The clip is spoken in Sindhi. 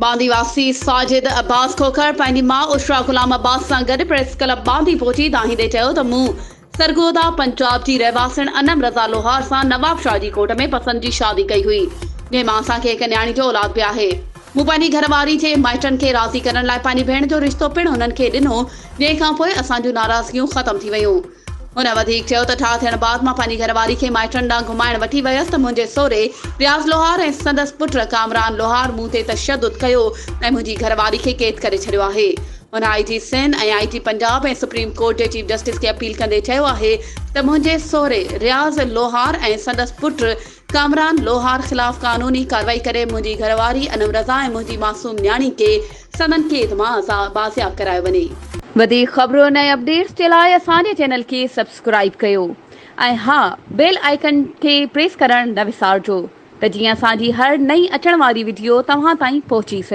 باندي واسي ساجد عباس کوکر پنهنجي ماء عشرا غلام عباس سان گڏ پريس ڪلب باندي پهچي دانهيندي چيو ته مون سرگوڌا پنجاب جي رهواسڻ انم رضا لوهار سان نوابشاهه جي ڪوٽ ۾ پسند جي شادي ڪئي هئي جنهن مان اسان کي هڪ نياڻي جو اولاد به آهي. مون پنهنجي گهر واري جي مائٽن کي راضي ڪرڻ لاء پنهنجي ڀيڻ جو رشتو پڻ هنن کي ڏنو جنهن کانپوء اسان جون ناراضگيون ختم ٿي ويون. هن وڌيڪ چيو ته ٺاهه ٿيڻ بعد مان پنهنجي گهر واري کي مائٽن ڏانهن گهمائڻ وٺي ويس ته منهنجي سهري رياض لوهار ۽ سندس پٽ ڪامران لوهار مون تي تشدد ڪيو ۽ منهنجي گهر واري کي قيد ڪري ڇڏيو آهي. هن I G Sindh ۽ I G Punjab ۽ supreme court جي چيف جسٽس کي اپيل ڪندي چيو آهي ته منهنجي سهري رياض لوهار ۽ سندس پٽ ڪامران لوهار خلاف قانوني ڪارروائي ڪري منهنجي گهرواري انم رضا ۽ منهنجي معصوم نياڻي کي سندن قيد مان بازياب ڪرايو وڃي. وڌيڪ خبرن ۽ اپڊيٽس جي لاء اسان جي چينل کي سبسڪرائيب ڪيو ۽ ها بيل آئيڪن کي پريس ڪرڻ نه وسارجو ته جيئن اسان جي هر نئين اچڻ واري وڊيو توهان تائين پهچي سگهي.